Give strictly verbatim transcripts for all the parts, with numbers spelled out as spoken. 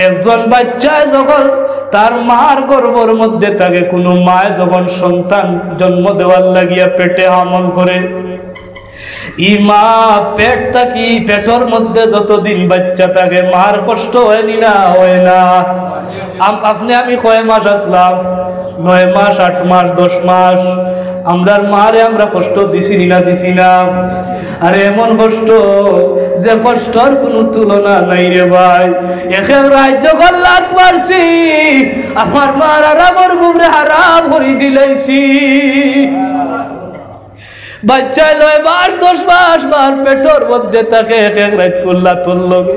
একজন বাচ্চায় যখন তার মার গর্ভর মধ্যে থাকে, কুনু মায় যখন সন্তান জন্ম দেওয়ার লাগিয়া পেটে হামল করে, ই মা পেট থাকি, পেটর মধ্যে যতদিন বাচ্চা থাকে, মার কষ্ট অয়নি না, অয় না? আম-, আপনে আমি কয় মাস আছলাম? নয় মাস, আট মাস, দশ মাস। আমরার মারে আমরা কষ্ট দিছি নি না, দিছি না? আরে এমন কষ্ট, যে কষ্টর কুনু তুলনা নাই রে ভাই। এক এক রাইত যখন লাত মারছি, আমার মার আরামর ঘুমরে হারাম করি দিলাইছি। বাচ্চায় নয় মাস, দশ মাস মার পেটর মধ্যে থাকে, এক এক রাইত কুল্লা তুলল।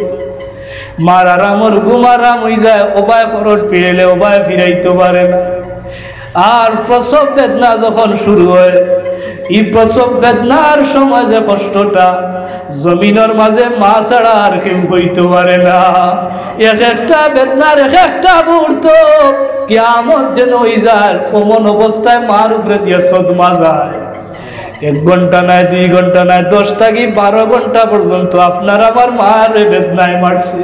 মার আরামর ঘুম আরাম অই যায়, ওবায় করট ফিরাইলে ওবায় ফিরাইতো পারে না। আর প্রসব বেদনা যখন শুরু অয়, ই প্রসব বেদনার সময় যে কষ্টটা, জমিনর মাঝে মা ছাড়া আর কেউ কইতো পারে না। এক একটা বেদনার এক একটা মুহূর্ত কিয়ামত যেন অই যায়, অমন অবস্থায় মার উপরে দিয়া সদমা যায়। এক ঘন্টা নায়, দুই ঘন্টা নায়, দশ থাকি বারো ঘন্টা পর্যন্ত আপনার আমার মারে বেদনায় মারছে।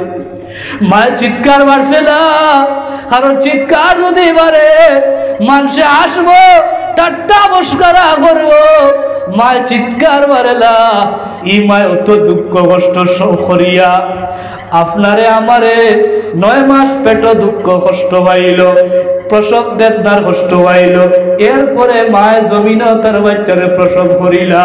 মায় চিৎকার মারছে না, কারণ চিৎকার যদি মারে, মানষে আসবো, ঠাট্টা মস্করা করবো। মায় চিৎকার মারে না, ই মায় অত দুঃখ কষ্ট সব করিয়া আপনারে আমারে নয় মাস পেটো দুঃখ কষ্ট পাইল, প্রসব বেদনার কষ্ট পাইল, এরপরে মায় জমিনো তার বাচ্চারে প্রসব করিলা।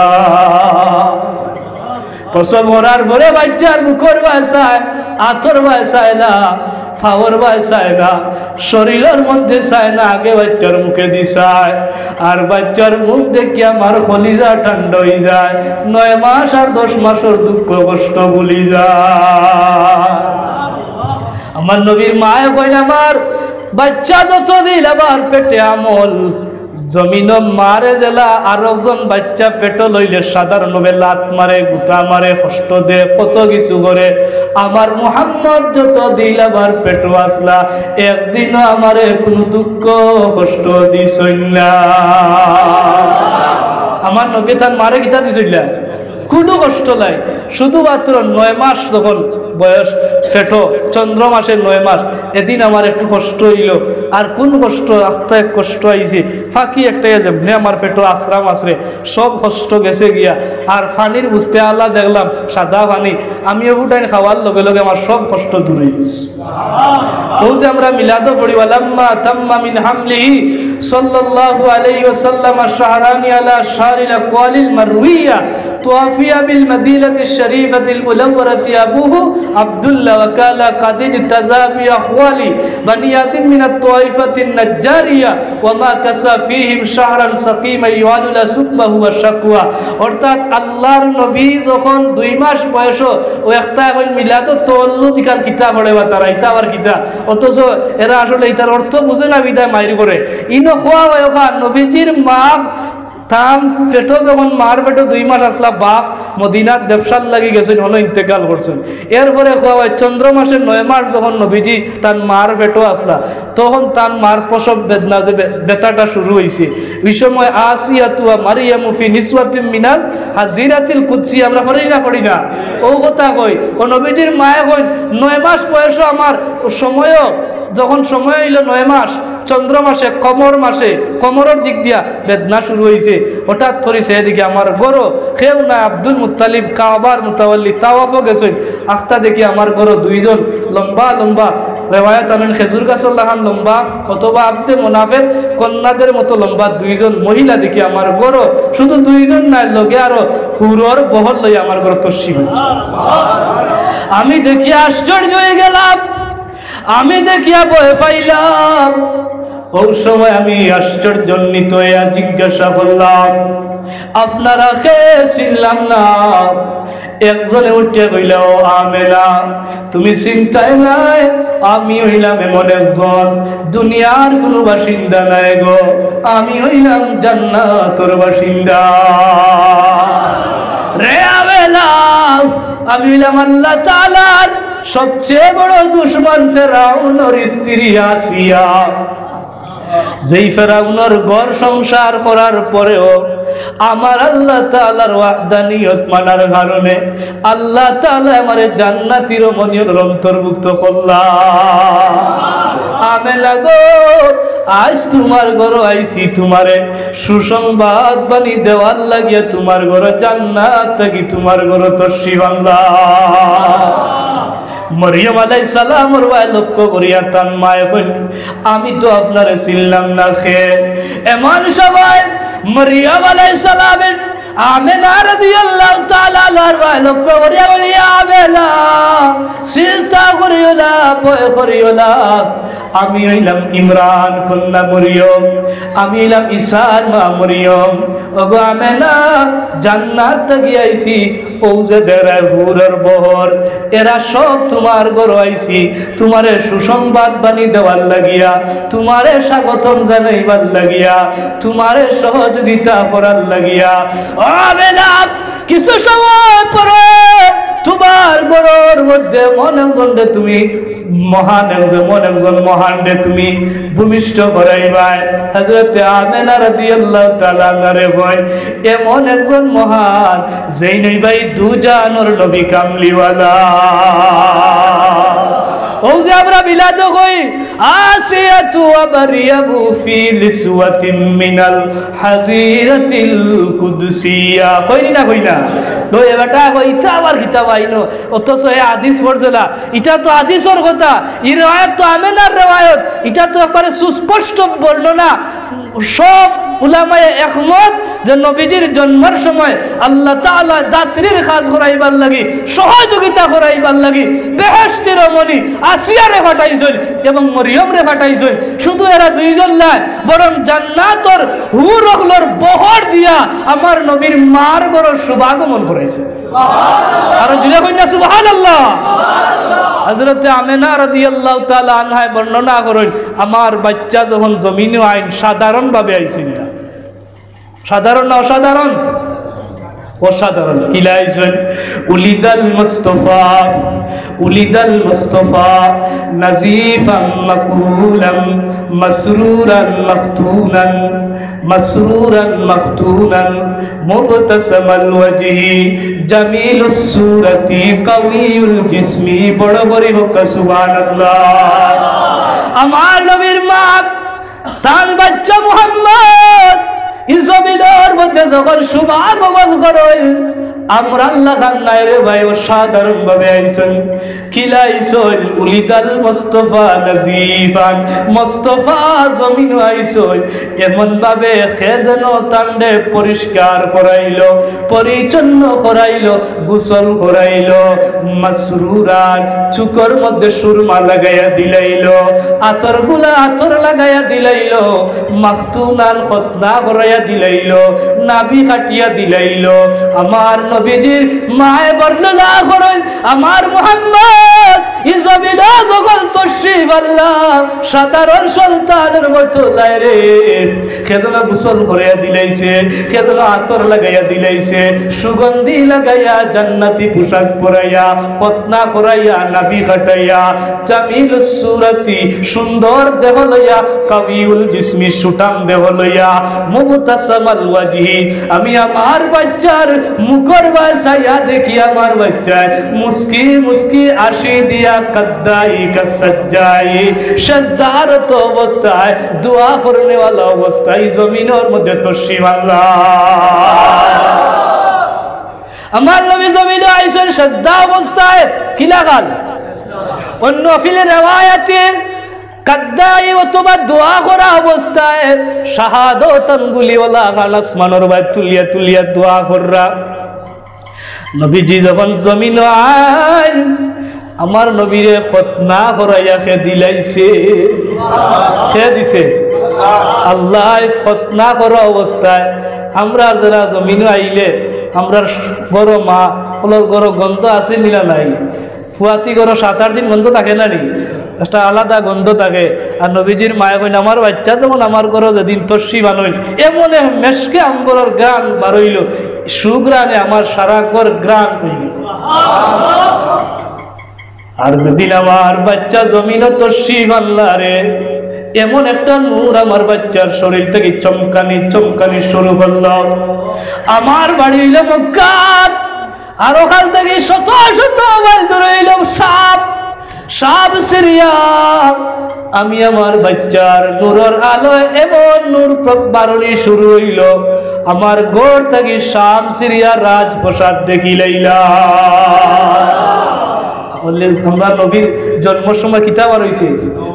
প্রসব করার পরে বাচ্চার মুখর বায় চায়, আতর বায় চায় না, পাওর বায় চায় না, শরীরর মধ্যে চায় না, আগে বাচ্চার মুখেদি চায়। আর বাচ্চার মুখ দেখিয়া আমার কলিজা ঠান্ডা অই যায়, নয় মাস আর দশ মাসর দুঃখ কষ্ট ভুলি যায়। আমার নবীর মায় কইন, আমার বাচ্চা যতদিন আমার পেটে হামল, জমিনো মারে যেলা আরকজন বাচ্চা পেটো লইলে সাধারণভাবে লাত মারে, গুতা মারে, কষ্ট দে, কত কিছু করে। আমার মুহাম্মদ যতদিন আমার পেটো আছলা, একদিনও আমারে কুনু দুঃখ কষ্ট দিছইন না। আমার নবী তান মারে কিতা দিছইন না? কুনু কষ্ট নাই। শুধুমাত্র নয় মাস যখন বয়স, পেটো, চন্দ্র মাসে নয় মাস, এদিন আমার একটু কষ্ট অইল। আর কুন কষ্ট? আস্তা এক কষ্ট আইছে, ফাকি একটা যেমনে আমার পেটো আছরাম আছরে, সব কষ্ট গেছে গিয়া। আর পানির বুঝতে আলা দেখলাম সাদা পানি, আমি ওটাইন খাওয়ার লগে লগে আমার সব কষ্ট দূর অই গেছে। অউ যে আমরা মিলাদো পড়ি, "ওয়ালাম্মা তাম্মা মিন হামলিহি সাল্লাল্লাহু আলাইহি ওয়াসাল্লাম শাহরানি আলা শারিল আকওয়ালিল মারউইয়া, তুওয়াফিয়া বিল মাদিনাতিশ শরীফাতিল মুনাওয়ারাতি আবুহু আব্দুল্লাহ ওয়া কানা কাদ ইজতাযা বি আকওয়ালি বানি আদিম মিনাত তাইফাতিন নাজ্জারিয়া ওয়া মা কাসা ফীহিম শাহরান সাকিমান ইউআলু লাহু সুকমাহু ওয়া শাকওয়া।" অর্থাৎ আল্লাহর নবী যখন দুই মাস বয়স, ও একটা এখন মিলাদো তওয়াল্লুদ ইখান কিতা পড়ে বা তারা, ইতা আবার কিতা? অথচ এরা আসলে ইতার অর্থ বুঝে না, বিদায় মাইর করে। ইনো কওয়া অয় ওখান নবীজির মা তান পেটো যখন মার পেটো দুই মাস আছলা, বাপ মদিনাত ব্যবসার লাগি গেছইন, হনো ইন্তেকাল করছইন। এরপরে কওয়া অয় চন্দ্র মাসে নয় মাস যখন নবীজি তান মার পেটো আছলা, তখন তান মার প্রসব বেদনা যে বে-, বেতাটা শুরু অইছে। ওই সময় আসিয়াতু ওয়া মারিয়ামু ফি নিসওয়াতিম মিনাল হাজিরাতিল কুদসি, আমরা পড়ি না, পড়ি না? অউ কথা কই, ও নবীজির মায়ে কইন, নয় মাস বয়সও আমার সময়ও, যখন সময় অইল নয় মাস, চন্দ্র মাসে, কমর মাসে, কমরর দিক দিয়া বেদনা শুরু অইছে। হঠাৎ করি সে দেখি আমার ঘরো কেউ না, আব্দুল মুত্তালিব কাবার মুতাওয়াল্লি তাওয়াফো গেছইন, আখতা দেখি আমার ঘরো দুইজন লম্বা লম্বা, রেওয়ায়াত আনইন খেজুর গাছর লাখান লম্বা, অথবা আব্দে মোনাফের কন্যাদের মতো লম্বা দুইজন মহিলা দেখি আমার ঘরো, শুধু দুইজন নায়, লগে আরো হুরর বহর লইয়া আমার ঘরো তশরিফ আনছইন। আমি দেখিয়া আশ্চর্য অই গেলাম, আমি দেখিয়া ভয় পাইলাম। অউ সময় আমি আশ্চর্যান্বিত অইয়া জিজ্ঞাসা করলাম, "আপনারা কে?" চিনলাম না। একজনে উঠিয়া কইলা, "ও আমেনা, তুমি চিনতায় নায়, আমি অইলাম এমন একজন, দুনিয়ার কুনু বাসিন্দা নায় গো, আমি অইলাম জান্নাতর বাসিন্দা।" রে আমেনা, আমি অইলাম আল্লাহ তাআলার সবচেয়ে বড় দুশমন ফেরাউনর স্ত্রী আসিয়া। যেই ফেরাউনর ঘর সংসার করার পরেও আমার আল্লাহ তাআলার ওয়াহদানিয়ত মানার কারণে আল্লাহ তাআলা আমারে জান্নাতি রমণীর অন্তর্ভুক্ত করলা। আমেনা গো, আইজ তুমার ঘরো আইছি, তুমারে সুসংবাদ বাণী দেওয়ার লাগিয়া তুমার ঘরো জান্নাত থাকি তুমার ঘরো তশরিফ আনলা। মরিয়ম আলাইহিস সালামর বায় লক্ষ্য করিয়া তান মায়ে কইন, "আমি তো আপনারে চিনলাম না, কে?" এমন সময় মরিয়ম আলাইহিস সালামে আমেনা রাদিয়াল্লাহু তাআলা আনহার বায় লক্ষ্য করিয়া কইলা, "ইয়া আমেনা, চিন্তা করিও না, ভয় করিও না, আমি অইলাম ইমরান কন্যা মরিয়ম, আমি অইলাম ঈসার মা মরিয়ম। ওগো আমেনা, জান্নাত থাকি আইছি, অউ যে দেখরায় হুরর বহর, এরা সব তুমার ঘরো আইছি, তুমারে সুসংবাদ বাণী দেওয়ার লাগিয়া, তুমারে স্বাগতম জানাইবার লাগিয়া, তুমারে সহযোগিতা করার লাগিয়া। ও আমেনা, কিছু সময় পরে তুমার ঘরর মধ্যে এমন একজনরে তুমি মহান একজন, এমন একজন মহানরে তুমি ভূমিষ্ঠ করাইবায়।" হযরতে আমেনা রাদিয়াল্লাহু তাআলা আনহারে কয়, "এমন একজন মহান, যেইন অইবা ই দুজাহানর নবী কামলিওয়ালা।" অউ যে আমরা বিলাদো কই, "আসিয়াতু ওয়া মারইয়ামু ফি লিসওয়াতিম মিনাল হাজিরাতিল কুদসিয়া।" কই নি না, কই না? লই, এ বেটা কই, ইতা আবার কিতা বাইনো? অথচ এ হাদিস পড়ছে না। ইটা তো হাদিসর কথা, ই রেওয়ায়ত তো আমেনার রেওয়ায়ত, ইটা তো একবারে সুস্পষ্ট বর্ণনা। সব উলামায়ে একমত যে নবীজির জন্মর সময় আল্লাহ তাআলা দাত্রীর কাজ করাইবার লাগি, সহযোগিতা করাইবার লাগি বেহেশতি রমণী আসিয়ারে পাঠাইছইন এবং মরিয়মরে পাঠাইছইন। শুধু এরা দুইজন নায়, বরং জান্নাতর হুর অকলর বহর দিয়া আমার নবীর মার ঘরর শুভাগমন করাইছে। আরো জুরে কইন না, সুবহানাল্লাহ। হযরতে আমেনা রাদিয়াল্লাহু তাআলা আনহায় বর্ণনা করইন, আমার বাইচ্চা যখন জমিনো আইন, সাধারণভাবে আইছইন না। সাধারণ না অসাধারণ? অসাধারণ। কিলা আইছইন? উলিদাল মুস্তফা, উলিদাল মুস্তফা নাজিফাম মাকুলাম মাসরুরান মাখতুনান। مسرورا مختونا مبتسم الوجه جميل الصورة قوي الجسم। বড় করি কউক্কা সুবহানাল্লাহ। আমার নবীর মা, তান বাইচ্চা মুহাম্মদ ই জমিনর মধ্যে যখন শুভাগমন করইন, আমরার লাখান নায় রে ভাই, অসাধারণভাবে আইছইন। কিলা আইছইন? উলিদাল মুস্তফা নাজিফান, মুস্তফা জমিনো আইছইন, এমনভাবে কে যেন তানরে পরিষ্কার করাইলো, পরিচ্ছন্ন করাইলো, গোসল করাইলো, মাসরুরান, চুকর মধ্যে সুরমা লাগাইয়া দিলাইলো, আতর গুলা আতর লাগাইয়া দিলাইলো, মাখতুনান, খতনা করাইয়া দিলাইলো, নাভি কাটিয়া দিলাইলো। আমার নবীজির মায়ে বর্ণনা করইন, আমার মুহাম্মদ ই জমিনো যখন তশরিফ আনলা, সাধারণ সন্তানর মতো নায় রে। কে যেন গোসল করাইয়া দিলাইছে, কে যেন আতর লাগাইয়া দিলাইছে, সুগন্ধি লাগাইয়া, জান্নাতি পোশাক পরাইয়া, খতনা করাইয়া, নাভি কাটাইয়া, জামিলুস সুরাতি, সুন্দর দেহ লইয়া, কাবিউল জিসমি, সুঠাম দেহ লইয়া, মুবতাসামাল ওয়াজহি। আমি আমার বাইচ্চার মুখর বায় চাইয়া দেখি, আমার বাইচ্চায় মুস্কি মুস্কি হাসি দিয়া কাদ্দাই কাসাজ্জাই, সেজদারত অবস্থায়, দোয়া করনেওয়ালা অবস্থায় জমিনর মধ্যে তশরিফ আনলা। আমার নবী জমিনো আইছইন সেজদা অবস্থায়, কিলাখান? অন্য ফিল রেওয়ায়াতে কাদ্দাই অথবা দোয়া করা অবস্থায় শাহাদত আঙ্গুলিওয়ালা খান আসমানর বায় তুলিয়া তুলিয়া দোয়া কররা। নবীজি যখন জমিনো আইন, আমার নবীরে খতনা করাইয়া কে দিলাইছে? কে দিছে? আল্লায়। খতনা করা অবস্থায় আমরা যারা জমিনো আইলে, আমরার ঘরো মা অকলর ঘরো গন্ধ আছে নি না নাই? ফুয়াতি ঘরো সাত আট দিন গন্ধ থাকে না নি? একটা আলাদা গন্ধ থাকে। আর নবীজির মায়ে কইন, "আমার বাইচ্চা যেমন আমার ঘরো যেদিন তশরিফ আনইন, এমন এক মেশকে আম্বরর ঘ্রাণ বারইলো, সুঘ্রাণে আমার সারা ঘর ঘ্রাণ অইগেছে।" আর যেদিন আমার বাইচ্চা জমিনো তশরিফ আনলা রে, এমন একটা নূর আমার বাইচ্চার শরীর থাকি চমকানি চমকানি শুরু করলো। আমার বাড়ি অইলো মক্কাত, আর অখান থাকি শত শত মাইল দূরে অইলো শাম, শাম সিরিয়া। আমি আমার বাইচ্চার নূরর আলোয় এমন নূর প্র-, বারনি শুরু অইলো, আমার ঘর থাকি শাম সিরিয়ার রাজপ্রাসাদ দেখিলাইলাম। বললে, আমরা নবীর জন্মর সময় কিতা বার অইছে?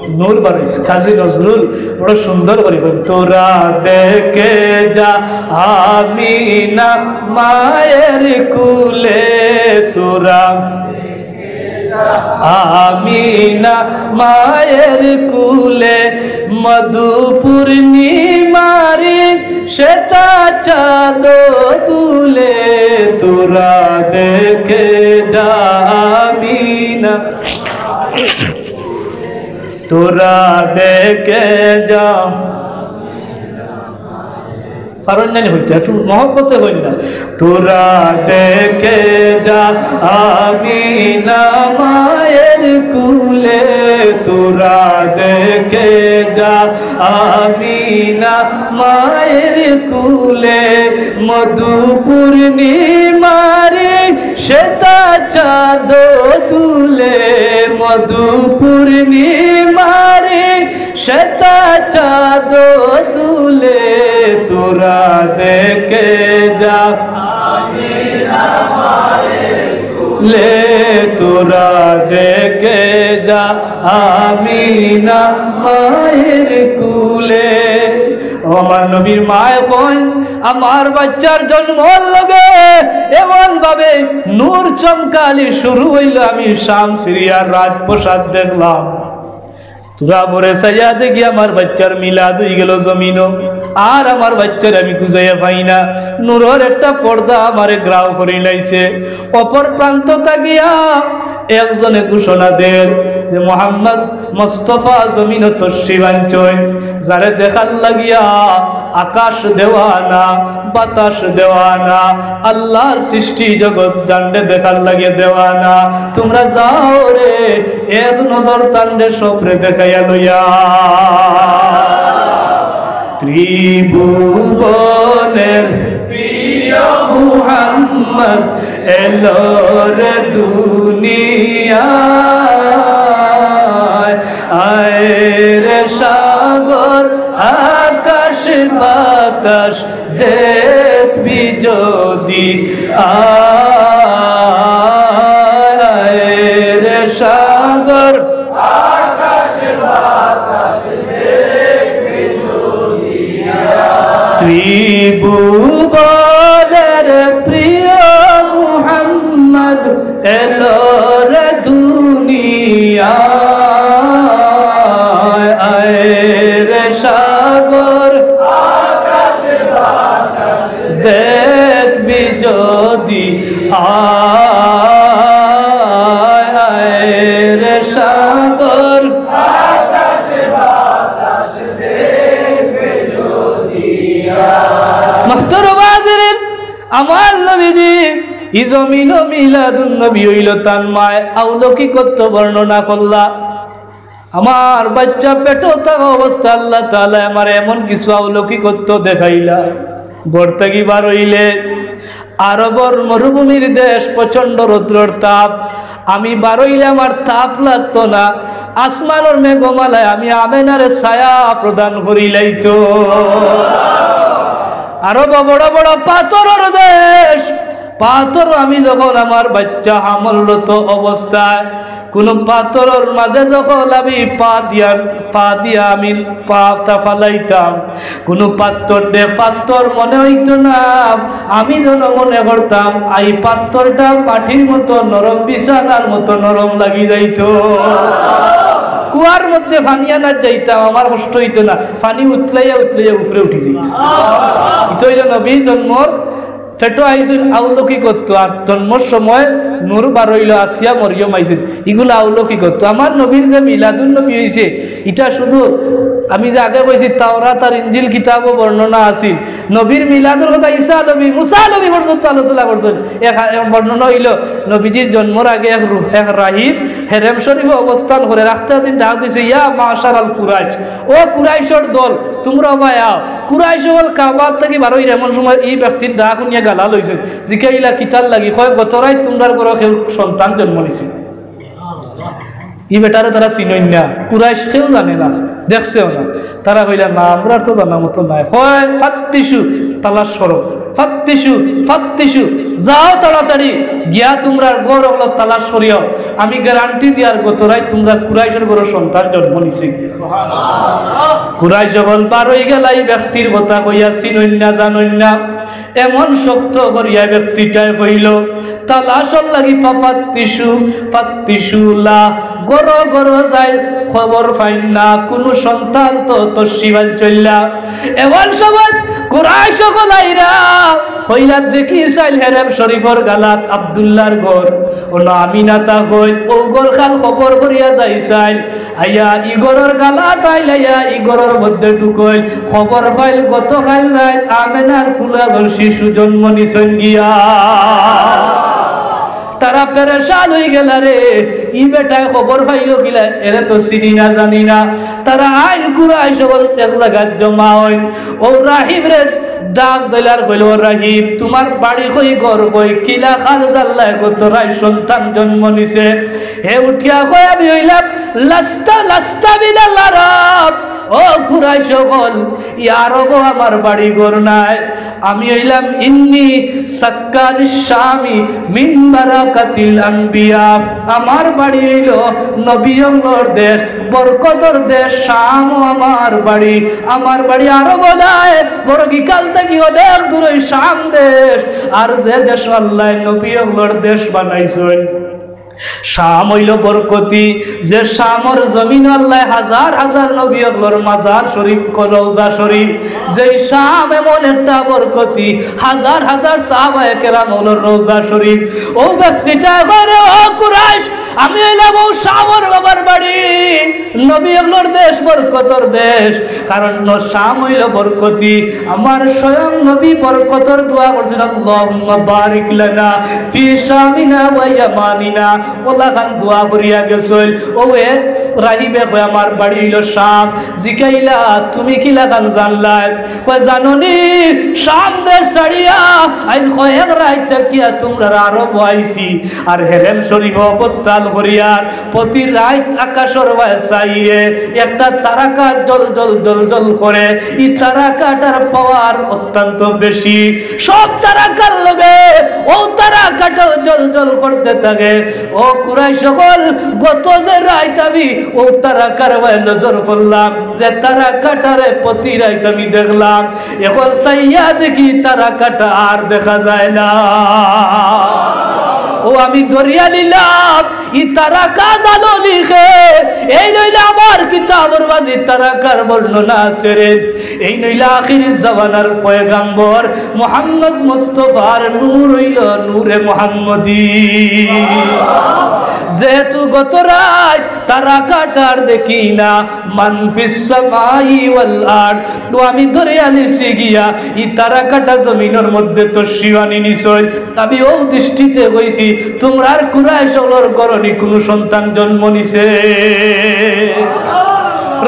নূর বার অইছে। কাজী নজরুল বড় সুন্দর করি বলেন, "তোরা দেখে যা আমিনা মায়ের কুলে, তোরা আমিনা মায়ের কুলে, মধু পূর্ণিমারি শ্বেতা চাঁদ তুলে, তোরা দেখে যা আমিনা, তোরা দেখে যা।" পারইন না নি কইতে, একটু মহব্বতে কইন না। "তোরা দেখে যা আমিনা মায়ের কুলে, তোরা দেখে যা আমিনা মায়ের কুলে, মধু পূর্ণিমারি শ্বেতা চাঁদ তুলে, মধু পূর্ণিমারি শ্বেতা চাঁদ তুলে, তোরা দেখে যা লে, তোরা দেখে যা আমিনা মায়ের কুলে।" ও আমার নবীর মায় কইন, আমার বাইচ্চার জন্মর লগে এমন ভাবে নূর চমকানি শুরু অইলো, আমি শাম সিরিয়ার রাজপ্রাসাদ দেখলাম। থুড়া পরে চাইয়া দেখি আমার বাইচ্চার মিলাদ অইগেলো জমিনো, আর আমার বাইচ্চারে আমি খুঁজাইয়া পাই না। নূরর একটা পর্দা আমারে ঘেরাও করিলাইছে। অপর প্রান্ত থাকিয়া একজনে ঘোষণা দের যে মোহাম্মদ মোস্তফা জমিনো তশরিফ আনছইন, যারে দেখার লাগিয়া আকাশ দেওয়ানা, বাতাস দেওয়ানা, আল্লাহর সৃষ্টি জগৎ জানরে দেখার লাগিয়া দেওয়ানা। তুমরা যাও রে, এক নজর তানরে সবরে দেখাইয়া লইয়া। ত্রিভুবনের প্রিয় মুহাম্মদ এলো রে দুনিয়ায়। আয় রে সাগর, আকাশ বাতাস দেখবি যদি, আয় রে সাগর, আকাশ বাতাস দেখবি যদি, আয়। ত্রিভুবনের প্রিয় মুহাম্মদ এলো রে দুনিয়ায়। আয় রে সাগর, আকাশ বাতাস দেখবি যদি, আয়, আয় রে সাগর, আকাশ বাতাস দেখবি যদি, আয়। মুহতারাম হাজিরিন, আমার নবীজি ই জমিনো মিলাদুন নবী অইলো, তান মায় অলৌকিকত্ব বর্ণনা করলা। আমার বাইচ্চা পেটো থাকা অবস্থা আল্লাহ তাআলায় আমারে এমন কিছু অলৌকিকত্ব দেখাইলা। ঘর থাকি বার অইলে আরবর মরুভূমির দেশ, প্রচণ্ড রৌদ্রর তাপ। আমি বার অইলে আমার তাপ লাগতো না। আসমানর মেঘমালায় আমি আমেনারে ছায়া প্রদান করিলাইতো। আরব বড় বড় পাথরর দেশ, পাথর আমি যখন আমার বাইচ্চা হামলরত অবস্থায় কুনু পাথরর মাঝে যখন আমি পা দিয়া, পা দিয়া আমি পাটা ফালাইতাম, কুনু পাথর দে পাথর মনে অইতো না। আমি যেন মনে করতাম এই পাথরটা মাটির মতো নরম, বিছানার মতো নরম লাগি যাইতো। কুয়ার মধ্যে পানি আনাত যাইতাম, আমার কষ্ট অইতো না, পানি উতলাইয়া উতলাইয়া উপরে উঠি যাইতো। ইটা অইলো নবী জন্মর পেটো আইছইন অলৌকিকত্ব, আর জন্মর সময় নূর বার অইলো, আসিয়া মরিয়ম আইছইন, ইগুলা অলৌকিকত্ব। আমার নবীর যে মিলাদুন নবী অইছে, ইটা শুধু আমি যে আগে কইছি, তাওরাত আর ইঞ্জিল কিতাবো বর্ণনা আছিল, নবীর মিলাদর কথা ঈসা নবী, মুসা নবী পর্যন্ত আলোচনা করছইন। এক, এক বর্ণনা অইলো, নবীজির জন্মর আগে এক রু-, এক রাহিব হেরেম শরীফো অবস্থান করে রাখতে দিন ডাক দিছে, "ইয়া মাশারাল কুরাইশ, ও কুরাইশর দল, তুমরা বায় আও।" কুরাইশ অকল কাবার থাকি বারইরা, এমন সময় ই ব্যক্তির ডাক হুনিয়া গালা লইছইন, জিকাইলা, "কিতার লাগি?" কয়, "গত রাইত তুমরার ঘরো কেউ সন্তান জন্ম নিছে।" ই বেটারে তারা চিনইন না, কুরাইশ কেউ জানে না, দেখছেও না। তারা কইলা, "না, আমরার তো জানা মতো নাই।" কয়, "ফাত্তিশু, তালাশ করো, ফাত্তিশু, ফাত্তিশু, যাও তাড়াতাড়ি গিয়া তুমরার ঘর অকলো তালাশ করিও, আমি গ্যারান্টি দিয়ার গত রাইত তুমরার কুরাইশর ঘরো সন্তান জন্ম নিছে।" কুরাইশ অকল বারইগেলা ই ব্যক্তির কথা কইয়া চিনইন না, জানইন না। এমন শক্ত করিয়া ব্যক্তিটায় কইলো, "তালাশর লাগি ফাত্তিশু, ফাত্তিশু লা, ঘরো ঘরো যাইন, খবর পাইন না, কুনু সন্তান তো তশরিফ আনছইন না।" এমন সময় কুরাইশ অকল আইরা কইলা, "দেখি চাইন হেরেম শরীফর গালাত আব্দুল্লাহর ঘর, অনো আমিনা থাকইন, অউ ঘরখান খবর করিয়া যাই চাইন।" আইয়া ই ঘরর গালাত আইল, আইয়া ই ঘরর মধ্যে ঢুকইল। খবর পাইল গতকাইল রাইত আমেনার কুলা ঘর শিশু জন্ম নিছইন গিয়া। তারা পেরেশান অইগেলা রে, ই বেটায় খবর পাইলো কিলা, এরে তো চিনি না, জানি না। তারা আইন কুরাইশ অকল এক জাগাত জমা অইন। অউ রাহিবরে ডাক দিলা আর কইলো, "ও রাহিব, তুমার বাড়ি কই, ঘর কই, কিলা খাল জাল্লায় গত রাইত সন্তান জন্ম নিছে?" হে উঠিয়া কয়, "আমি অইলাম লাস্তা, লাস্তা মিনাল আরব।" ও কুরাইশ অকল, ই আরবো আমার বাড়ি ঘর নাই। আমি অইলাম ইন্নি সাক্কানি শামি মিন বারাকাতিল আম্বিয়া। আমার বাড়ি অইলো নবী অকলর দেশ, বরকতর দেশ, শামও আমার বাড়ি। আমার বাড়ি আরবো নায়, বরং ইকাল থাকি অনেক দূর অউ শাম দেশ। আর যে দেশ আল্লায় নবী অকলর দেশ বানাইছইন, শাম অইলো বরকতি, যে শামর জমিনো আল্লায় হাজার হাজার নবী অকলর মাজার শরীফ, রওজা শরীফ, যেই শাম এমন একটা বরকতি, হাজার হাজার সাহাবায়ে কেরাম অকলর রওজা শরীফ। অউ ব্যক্তিটায় কয়, "ও কুরাইশ, আমি অইলাম অউ শামর বাবার বাড়ি, নবী অকলর দেশ, বরকতর দেশ।" কারণ ন-, শাম অইলো বরকতি। আমার স্বয়ং নবী বরকতর দোয়া করছইন, "আল্লাহুম্মা বারিক লানা ফি শামিনা ওয়া ইয়ামানিনা।" অলাখান দোয়া করিয়া গেছইন। অউ এক রাহিবে কয়, "আমার বাড়ি অইলো শাম।" জিকাইলা, "তুমি কিলাখান জানলায়?" কয়, "জানোনি, শাম দেশ ছাড়িয়া আইজ কয়েক রাইত থাকিয়া তুমরার আরবো আইছি, আর হেরেম শরীফো অবস্থান করিয়ার প্রতি রাইত আকাশর বায় চাইরে একটা তারাকা জ্বল জ্বল জ্বল জ্বল করে। ই তারাকাটার পাওয়ার অত্যন্ত বেশি। সব তারাকার লগে অউ তারাকাটাও জ্বল জ্বল করতে থাকে।" ও কুরাইশ অকল, গত যে রাইত আমি অউ তারাকার বায় নজর করলাম, যে তারাকাটারে প্রতি রাইত আমি দেখলাম, এখন চাইয়া দেখি তারাকাটা আর দেখা যায় না। ও আমি ধরিয়া নিলাম, ই তারাকা জানোনি কে? এইন অইলা আমার কিতাবর মাঝে তারাকার বর্ণনা আছে রে। এইন অইলা আখির জামানার পয়গাম্বর মুহাম্মদ মুস্তফার নূর অইলো নূরে মুহাম্মদী। যেহেতু গত রাইত তারাকাটা আর দেখি না, মান ফিস সামাই ওয়াল আরদ। তো আমি ধরিয়া নিছি গিয়া, ই তারাকাটা জমিনর মধ্যে তশরিফ আনি নিছইন। আমি অউ দৃষ্টিতে কইছি, তুমরার কুরাইশ অকলর ঘরো নি কুনু সন্তান জন্ম নিছে?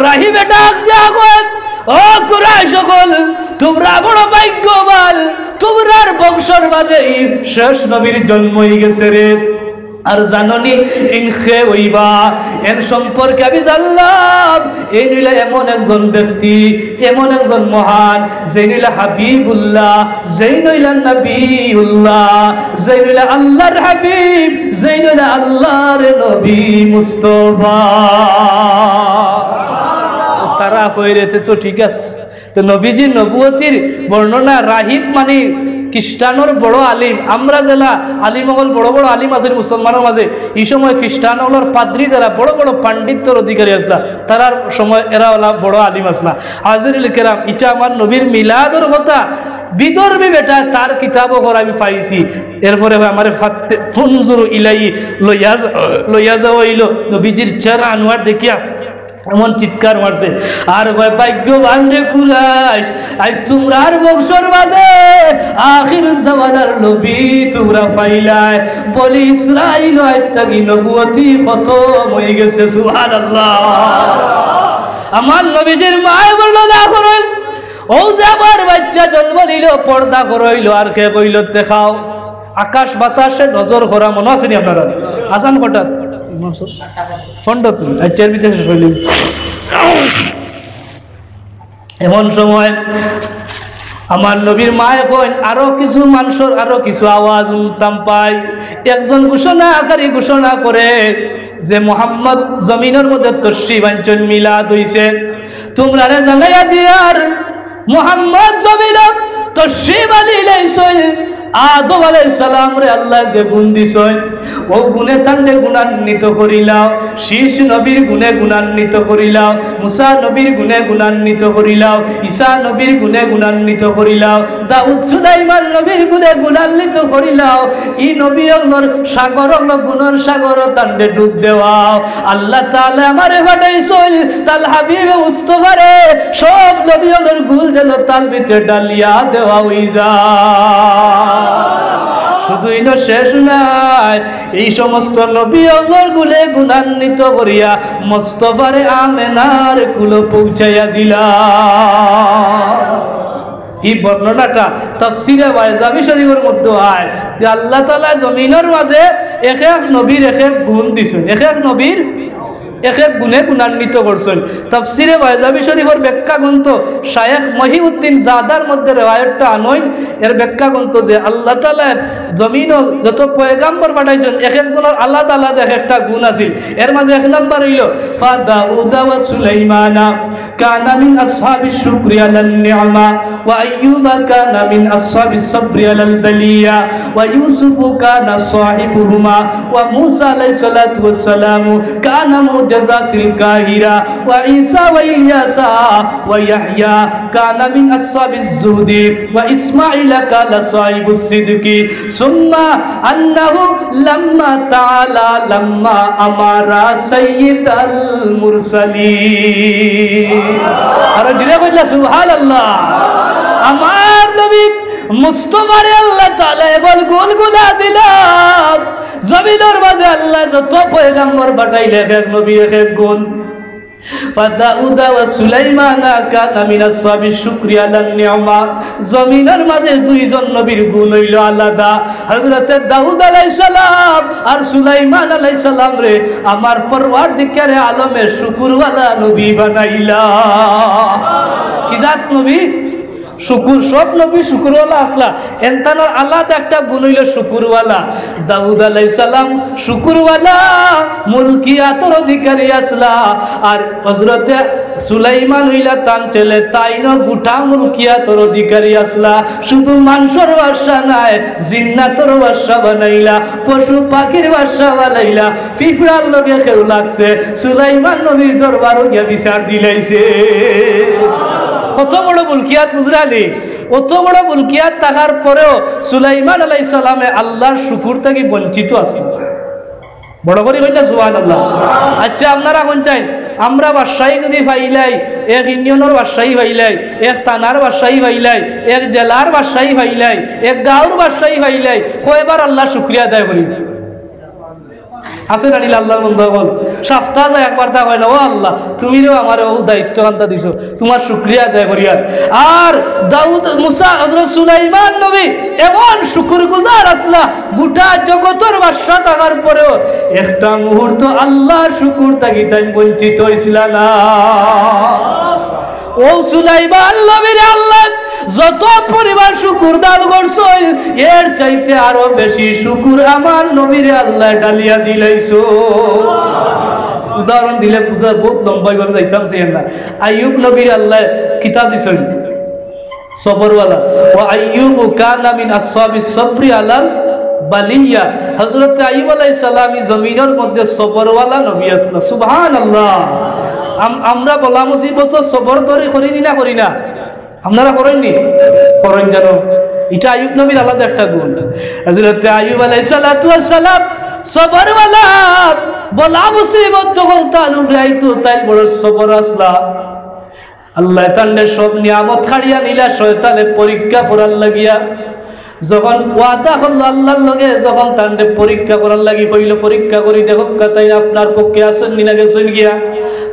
রাহিবে ডাক দিয়া কয়, "ও কুরাইশ অকল, তুমরা বড় ভাগ্যবান, তুমরার বংশর মাঝে ই শেষ নবীর জন্ম অইগেছে রে।" আর জানোনি, এইন কে অইবা? এইন সম্পর্কে আমি জানলাম, এইন অইলা এমন একজন ব্যক্তি, এমন একজন মহান, যেইন অইলা হাবিবুল্লাহ, যেইন অইলা নবিউল্লাহ, যেইন অইলা আল্লাহর হাবিব, যেইন অইলা আল্লাহর নবী মুস্তফা। তারা কইরে, "তে তো ঠিক আছে।" তো নবীজির নবুয়তির বর্ণনা, রাহিব মানি খ্রিস্টানর বড় আলিম। আমরা যেলা আলিম অকল বড় বড় আলিম আছইন মুসলমানর মাঝে, ই সময় খ্রিস্টান অকলর পাদ্রী যেলা বড় বড় পাণ্ডিত্যর অধিকারী আছলা, তারার সময় এরা অলা বড় আলিম আছলা। হাজিরিল কেরাম, ইটা আমার নবীর মিলাদর কথা বিদর্ভী বেটা তার কিতাবো করা আমি পাইছি। এরপরে আমারে ফাত্তে-, ফুনজুরু ইলাই লইয়া যা-, লইয়া যাওয়া অইলো নবীজির চেহারা আনোয়ার দেখিয়া। এমন চিৎকার মারছে, আর কয়, "ভাগ্যবান রে কুরাইশ, আইজ তুমরার বংশর মাঝে আখির জামানার নবী তুমরা পাইলায়।" বনি ইসরাইল আইজ থাকি নবুয়তি খতম অইগেছে। সুবহানাল্লাহ। আমার নবীজির মায়ে বর্ণনা করইন, অউ যে আমার বাইচ্চা জন্ম নিল, পর্দা করইল, আর কে কইল, "দেখাও।" আকাশ বাতাসে নজর করা মনো আছে নি আপনারার? আজান কটাত? পনেরো। আচ্ছা, এর ভিতরে শেষ অইল। এমন সময় আমার নবীর মায়ে কইন, আরো কিছু মানষর আরো কিছু আওয়াজ হুনতাম পাই। একজন ঘোষণাকারী ঘোষণা করে যে, "মুহাম্মদ জমিনর মধ্যে তশরিফ আনছইন, মিলাদ অইছে।" তুমরারে জানাইয়া দিয়ার, মুহাম্মদ জমিনো তশরিফ আনিলাইছইন। আদম আলাইহিস সালামরে আল্লায় যে গুণ দিছইন, অউ গুণে তানরে গুণান্বিত করিলাও। শীষ নবীর গুণে গুণান্বিত করিলাও। মুসা নবীর গুণে গুণান্বিত করিলাও। ঈসা নবীর গুণে গুণান্বিত করিলাও। দাউদ সুলাইমান নবীর গুণে গুণান্বিত করিলাও। ই নবী অকলর সাগর অকল গুণর সাগরো তানরে ডুব দেওয়াও। আল্লাহ তাআলায় আমারে পাঠাইছইন, তান হাবিবে মুস্তফারে সব নবী অকলর গুণ যেন তান ভিতরে ঢালিয়া দেওয়া অইযায়। শুধু ইনো শেষ নায়, এই সমস্ত নবী অকলর গুণে গুণান্বিত করিয়া মুস্তফারে আমেনার কুলো পৌঁছাইয়া দিলা। ই বর্ণনাটা তাফসিরে বায়জাবি শরীফর মধ্যে আয় যে আল্লাহ তাআলায় জমিনর মাঝে এক এক নবীর এক এক গুণ দিছইন, এক এক নবীর এক এক গুণে গুণান্বিত করছইন। তাফসিরে বায়জাবি শরীফর ব্যাখ্যা গ্রন্থ শায়েখ মহিউদ্দিন জাদার মধ্যে রেওয়ায়তটা আনইন, এর ব্যাখ্যা গ্রন্থ যে আল্লাহ তাআলায় জমিনো যত পয়গাম্বর পাঠাইছইন, এক একজনর আলাদা আলাদা এক একটা গুণ আছিল। এর মাঝে এক নাম্বার অইল, فداود وسليمان كان من أصحاب الشكر على النعمة، وأيوب كان من أصحاب الصبر على البلية، ويوسف كان صاحبهما، وموسى عليه الصلاة والسلام كان معجزات القاهرة، وعيسى وإلياس ويحيى كان من أصحاب الزهد، وإسماعيل كان صاحب الصدق، ثم أنه لما تعالى لما أمر سيد المرسلين। আরো জোরে কইলা সুবহানাল্লাহ। আমার নবী মুস্তফারে আল্লাহ তাআলায় এমন গুণ গুণা দিলা, জমিনর মাঝে আল্লায় যত পয়গাম্বর পাঠাইলা এক এক নবীর এক এক গুণ। فداود وسليمان كان من أصحاب الشكر على النعمة। জমিনর মাঝে দুইজন নবীর গুণ অইল আলাদা। হযরতে দাউদ আলাইহিস সালাম আর সুলাইমান আলাইহিস সালামরে আমার পরওয়ারদিগারে আলমে শুকুরওয়ালা নবী বানাইলা। কি জাত নবী? শুকুর। সব নবী শুকুরওয়ালা আছলা, এন তানর আলাদা একটা গুণ অইল শুকুরওয়ালা। দাউদ আলাইহিস সালাম শুকুরওয়ালা, মুলকিয়াতর অধিকারী আছলা। আর হযরতে সুলাইমান অইলা তান ছেলে, তাইনও গুটা মুলকিয়াতর অধিকারী আছলা। শুধু মানষর বাদশা নায়, জিন্নাতর বাদশা বানাইলা, পশু পাখির বাদশা বানাইলা। পিঁপড়ার লগে কেউ লাগছে, সুলাইমান নবীর দরবারো গিয়া বিচার দিলাইছে। কত বড় মুলকিয়াত বুঝরানি? অত বড় মুলকিয়াত থাকার পরেও সুলাইমান আলাইহিস সালামে আল্লাহর শুকুর থাকি বঞ্চিত আছলা। বড় করি কইলা সুবহানাল্লাহ। আচ্ছা, আপনারা কইন চাইন, আমরা বাদশাহী যদি পাইলাই, এক ইউনিয়নর বাদশাহী পাইলাই, এক থানার বাদশাহী পাইলাই, এক জেলার বাদশাহী পাইলাই, এক গাঁওর বাদশাহী পাইলাই, কয়বার আল্লাহর শুকরিয়া আদায় করি? আছে না নি আল্লাহর বন্দা অকল? সপ্তাহ যায় একবার তা কয় না, "ও আল্লাহ, তুমিও আমারে অউ দায়িত্ব খান্তা দিছো, তুমার শুকরিয়া আদায় করিয়ার।" আর দাউদ, মুসা, হযরত সুলাইমান নবী এমন শুকুরগুজার আছলা, গুটা জগতর বাদশা থাকার পরেও একটা মুহূর্ত আল্লাহর শুকুর থাকি তাইন বঞ্চিত অইছলা না। অউ সুলাইমান নবীরে আল্লায় যত পরিমাণ শুকুর দান করছইন, এর চাইতে আরো বেশি শুকুর আমার নবীরে আল্লায় ঢালিয়া দিলাইছইন। উদাহরণ দিলে বুঝা বহুত লম্বা, অইভাবে যাইতাম চাই না। আইয়ুব নবীরে আল্লায় কিতা দিছইন? সবরওয়ালা। ওয়া আইয়ুবু কানা মিন আসহাবিস সবরি আলাল বালিয়া। হযরতে আইয়ুব আলাইহিস সালাম ই জমিনর মধ্যে সবরওয়ালা নবী আছলা। সুবহানাল্লাহ। আম-, আমরা বালা মুসিবত সবর ধরি করি নি না করি না? আপনারা করইন নি? করইন জানো? ইটা আইয়ুব নবীর আলাদা একটা গুণ। হযরতে আইয়ুব আলাইহিস সালাতু ওয়াস সালাম সবরওয়ালা, বালা মুসিবত যখন তান উপরে আইতো, তাইন বড় সবর আছলা। আল্লায় তানরে সব নিয়ামত কাড়িয়া নিলা শয়তানে পরীক্ষা করার লাগিয়া। যখন ওয়াদা করলো আল্লার লগে, যখন তানরে পরীক্ষা করার লাগি কইলো, "পরীক্ষা করি দেখউক্কা, তাইন আপনার পক্ষে আছইন নি না গেছইন গিয়া।"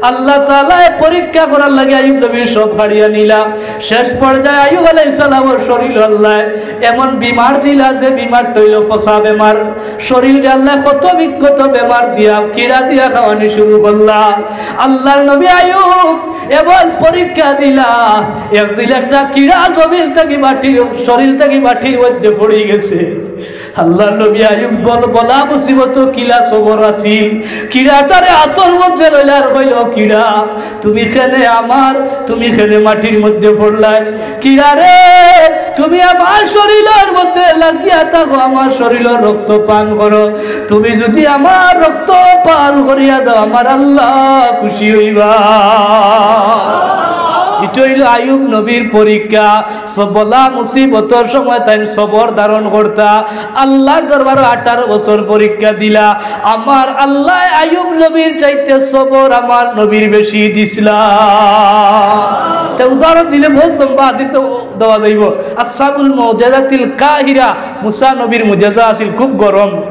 আল্লাহ তাআলায় পরীক্ষা করার লাগি আইয়ুব নবীর সব কাড়িয়া নিলা। শেষ পর্যায়ে আইয়ুব আলাইহিস সালামর শরীলো আল্লায় এমন বিমার দিলা যে বিমারটা অইলো পচা বেমার। শরীলরে আল্লায় ক্ষত বিক্ষত বেমার দিয়া, কিড়া দিয়া খাওয়ানি শুরু করলা। আল্লার নবী আইয়ুব এমন পরীক্ষা দিলা, একদিন একটা কিড়া জমিন থাকি মাটির, শরীল থাকি মাটির মধ্যে পড়ি গেছে। আল্লার নবী আইয়ুব বল, বালা মুসিবতো কিলা সবর আছিল। কিড়াটারে আতর মধ্যে লইলা আর কইলো, "কিড়া, তুমি কেনে আমার, তুমি কেনে মাটির মধ্যে পড়লায়? কিড়া রে, তুমি আমার শরীলর মধ্যে লাগিয়া থাকো, আমার শরীলর রক্ত পান করো। তুমি যুদি আমার রক্ত পান করিয়া যাও, আমার আল্লা খুশি অইবা।" ইটা অইলো আইয়ুব নবীর পরীক্ষা। সব বালা মুসিবতর সময় তাইন সবর ধারণ করতা। আল্লার দরবারো আঠারো বছর পরীক্ষা দিলা। আমার আল্লায় আইয়ুব নবীর চাইতে সবর আমার নবীর বেশি দিছলা। তে উদাহরণ দিলে বউত লম্বা হাদিস তো দেওয়া যাইবো। আসহাবুল মুজাজাতিল কাহিরা, মুসা নবীর মুজাজা আছিল খুব গরম,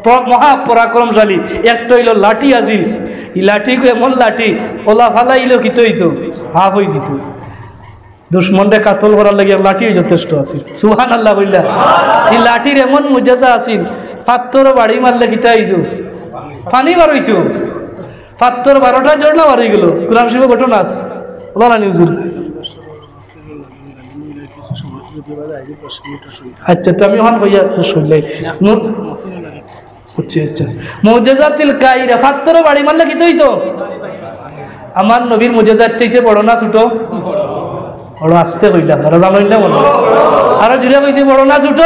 প-, মহা পরাক্রমশালী। একটা অইলো লাঠি আছিল, ই লাঠি এমন লাঠি, অলা ফালাইলো কিতা অইতো, হাফ অইযিতো। দুশমনরে কাতল করার লাগি এক লাঠিউ যথেষ্ট আছিল। সুবহানাল্লাহ কইলা। ই লাঠির এমন মুজাজা আছিল, পাত্থরো বাড়ি মারলে কিতা অইতো? পানি বার অইতো। পাত্থর বারোটা ঝর্ণা বার অইগেলো। কোরআন শরীফো ঘটনা আছে। বলা নি হুজুর। আচ্ছা, তো আমি অখন কইয়া শুনলাই। মু-, আচ্ছা, আচ্ছা। মুজাজাতিল কাহিরা, পাত্থরো বাড়ি মারলে কিতা অইতো? আমার নবীর মুজাজাত চাইতে বড় না ছোট? বড়। আস্তে কইলা, আর জানইন না মনে। আরো জুরে কইতে, বড় না ছোট?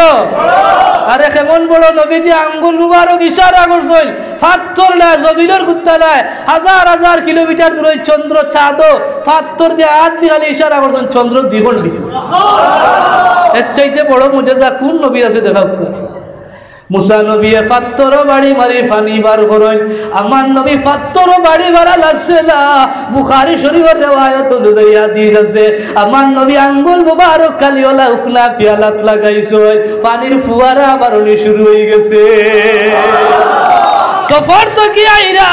আরে কেমন বড়? নবীজি আঙ্গুল মুবারক ইশারা করছইন, পাত্থর নায়, জমিনর কুন্তা নায়, হাজার হাজার কিলোমিটার দূরে চন্দ্র, চাঁদো পাত্থর দিয়া আত দি খালি ইশারা করছইন, চন্দ্র দ্বিগুণ দিছে। এর চাইতে বড় মুজাজা কোন নবীর আছে দেখাউক্কা? মুসা নবীয়ে পাত্থরো বাড়ি মারি পানি বার করইন। আমার নবী পাত্থরো বাড়ি মারা লাগছে না। বুখারী শরীফর রেওয়ায়ত অনুযায়ী হাদিস আছে, আমার নবী আঙ্গুল মুবারক খালি অলা উকনা পিয়ালাত লাগাইছইন, পানির ফুয়ারা বারনি শুরু অইগেছে। সফর থাকি আইরা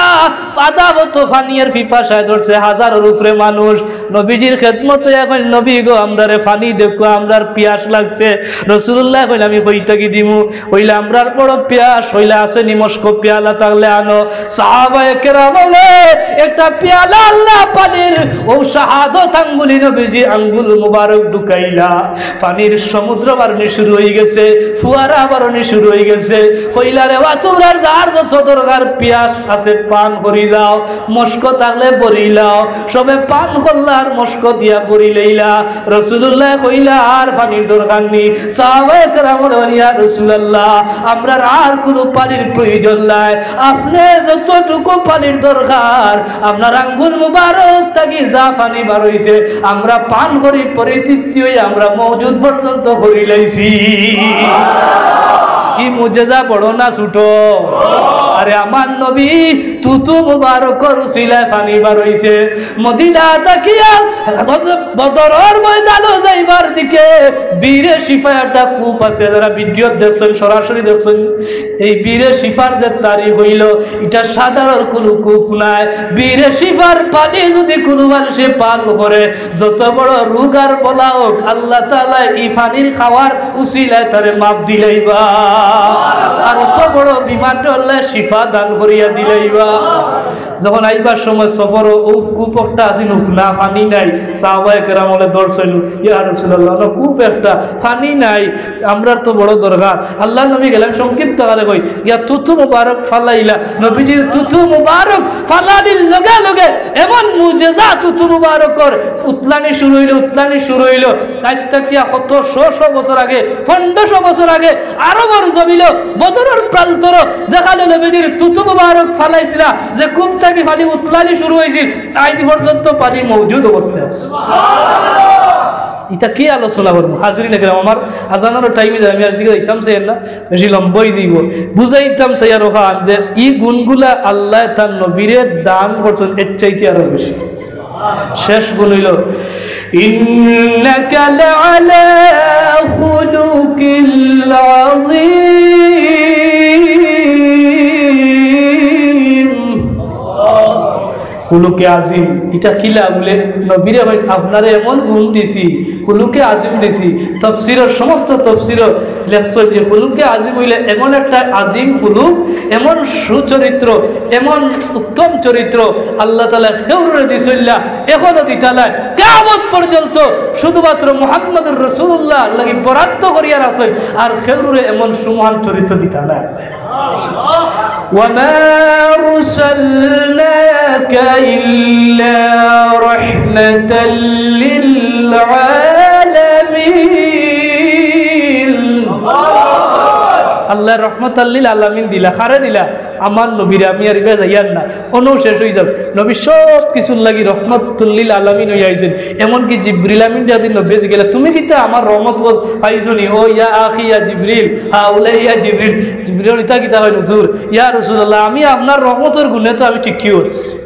আধা বতো পানির পিপাসায় ধরছে, হাজারর উপরে মানুষ। নবীজির খেদমতো অখন, "নবী গো, আমরারে পানি দেউক্কা, আমরার পিয়াস লাগছে।" রাসূলুল্লায় কইলা, "আমি কই থাকি দিমু?" কইলা, "আমরার বড় পিয়াস, কইলা আছে নি মস্ক পিয়ালা থাকলে আনো।" সাহাবায়ে কেরাম অকলে একটা পিয়ালা আনলা পানির, অউ শাহাদত আঙ্গুলি নবীজি আঙ্গুল মুবারক ঢুকাইলা, পানির সমুদ্র বারনি শুরু অইগেছে, ফুয়ারা বারনি শুরু অইগেছে। কইলা, "রে বা, তুমরার যার যত দরকার পিয়াস আছে পান করি যাও, মস্ক থাকলে ভরি লাও।" সবে পান করলা আর মস্ক দিয়া ভরি লইলা। রাসূলুল্লায় কইলা, "আর পানির দরকার নি।" সাহাবায়ে কেরাম বলেন, "ইয়া রাসূলুল্লাহ, আমরার আর কুনু পানির প্রয়োজন নাই, আপনে যতটুকু পানির দরকার, আমরার আঙ্গুল মুবারক থাকি যা পানি বার অইছে, আমরা পান করি, পরিতৃপ্তি অই আমরা মওজুদ পর্যন্ত করি লাইছি।" ই মুজেজা বড় না ছোট? আরে আমার নবী থুথু মুবারকর উসিলায় পানি বার অইছে। মদিনা থাকিয়া বদ-, বদরর ময়দানো যাইবার দিকে বীরে শিফা একটা কূপ আছে, যারা ভিডিও দেখছইন, সরাসরি দেখছইন, এই বীরে শিফার যে তারিফ অইলো, ইটা সাধারণ কুনু কূপ নায়। বীরে শিফার পানি যুদি কুনু মানষে পান করে, যত বড় রোগ আর বালা অউক, আল্লাহ তাআলায় ই পানির খাওয়ার উসিলায় তারে মাফ দিলাইবা। আর অত বড় বিমার অইলে শিফা দান করিয়া দিলাইবা। যখন আইবার সময় সফরো অউ কূপ একটা আছিল, উকনা, পানি নাই, সাহাবায়ে কেরাম অকলে দৌড় চাইল, "ইয়া রাসূলুল্লাহ, অনো কূপ একটা, পানি নাই, আমরার তো বড় দরকার।" আল্লার নবী গেলেন, সংক্ষিপ্ত আকারে কই, গিয়া থুথু মুবারক ফালাইলা। নবীজির থুথু মুবারক ফালানির লগে লগে এমন মুজেজা থুথু মুবারকর, উতলানি শুরু অইলো, উতলানি শুরু অইলো। আইজ থাকিয়া কত শ শ বছর আগে, পনেরোশো বছর আগে আরবর জমিনো বদরর প্রান্তরো যেখানো নবীজির থুথু মুবারক ফালাইছিলা, যে কূপ থাকি পানি উতলানি শুরু অইছিল, আইজ পর্যন্ত পানি মওজুদ অবস্থায় আছে। ইটা কি আলোচনা করবো? হাজিরিনে কেরাম, আমার আজানরও টাইমে যায়, আমি আর দিকে যাইতাম চাই না, বেশি লম্বা অই যাইবো। বুঝাইতাম চাই আর ওখান যে ই গুণগুলা আল্লায় তার নবীরে দান করছইন এর চাইতে আরো বেশি। শেষ গুণ অইলো, إنك لعلى خلق عظيم। খুলুকে আজিম, ইটা কিলা বুলে? নবীরে ভাই, আপনারে এমন গুণ দিছি, খুলুকে আজিম দিছি। তফসিরর, সমস্ত তফসিরর লেখছইন যে খুলুকে আজিম অইলে এমন একটা আজিম খুলুক, এমন সুচরিত্র, এমন উত্তম চরিত্র আল্লাহ তাআলা কেউরে দিছইন না, এখনো দিতা নায়, কিয়ামত পর্যন্ত শুধুমাত্র মুহাম্মদুর রাসূলুল্লাহর লাগি বরাদ্দ করিয়া রাখছইন, আর কেউরে এমন সুমহান চরিত্র দিতা নায়। وما أرسلناك إلا رحمة للعالمين। আল্লায় রহমাতাল লিল আলামিন দিলা, কারে দিলা? আমার নবীরে। আমি আর ইবা যাইয়ার না, অনো শেষ অই যাউক। নবী সব কিছুর লাগি রহমাতুল লিল আলামিন অইয়া আইছইন। এমনকি জিবরিল আমিন যদি নবী গেলা, "তুমি কিতা আমার রহমত পাইছো নি?" "ও ইয়া আখি ইয়া জিবরিল, হাউলাই ইয়া জিবরিল।" জিবরিল, "ইতা কিতা কইন হুজুর? ইয়া রাসূলুল্লাহ, আমি আপনার রহমতর গুণে তো আমি টিকি আছি।"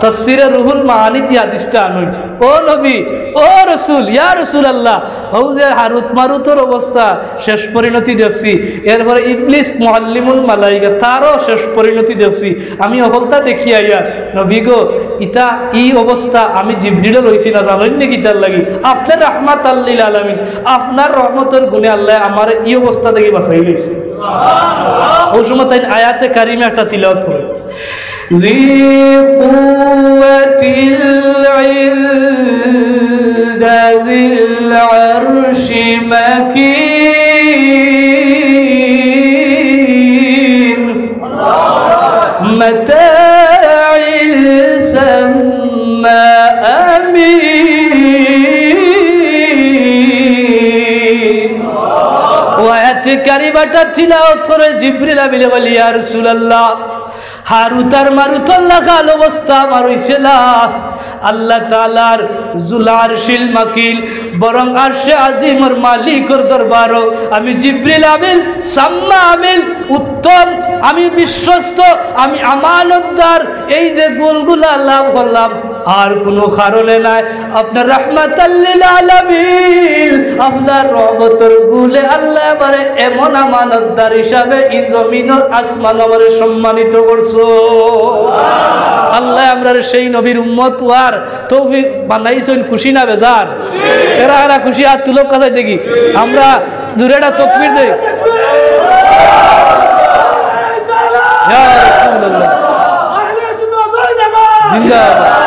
তাফসিরে রুহুল মাআনিত ই হাদিসটা আনইন। ও নবী, ও রাসূল, ইয়া রাসূলুল্লাহ, অউ যে হারুত মারুতর অবস্থা, শেষ পরিণতি দেখছি। এরপরে ইবলিস মুআল্লিমুল মালাইকা, তারও শেষ পরিণতি দেখছি। আমি হকলতা দেখি আইয়া, নবী গো, ইতা, ই অবস্থা আমি জিবরিলর অইছি না, জানইন নি কিতার লাগি? আপনে রাহমাতাল লিল আলামিন, আপনার রহমতর গুণে আল্লায় আমারে ই অবস্থা থাকি বাঁচাই লইছে। অউ সময় তাইন আয়াতে কারিমা একটা তিলাওয়াত করে। ذي قوة عند ذي العرش مكين مطاع ثم أمين। অউ আয়াতে কারিমাটা তিলাওয়াত করে জিবরিল আমিনে কইলা, ইয়া রাসূলুল্লাহ, হারুত আর মারুতর লাখান অবস্থা আমার অইছে না। আল্লাহ তাআলার জুল আরশিল মাকিন, বরং আরশে আজিমর মালিকর দরবারো আমি জিবরিল আমিন, সাম্মা আমিন, উত্তম, আমি বিশ্বস্ত, আমি আমানতদার। এই যে গুণগুলা লাভ করলাম, আর কুনু কারণে নায়, আপনার রাহমাতাল লিল আলামিন, আপনার রহমতর গুণে আল্লায় আমারে এমন আমানতদার হিসাবে ই জমিন আর আসমান আমারে সম্মানিত করছো। আল্লায় আমরারে সেই নবীর উম্মত অওয়ার তৌফিক বানাইছইন, খুশি না বেজার? এরা এরা খুশি, হাত তুলউক্কা চাই দেখি। আমরা জুরে একটা তকবীর দেই। ইয়া রাসূলুল্লাহ। জিন্দাবাদ।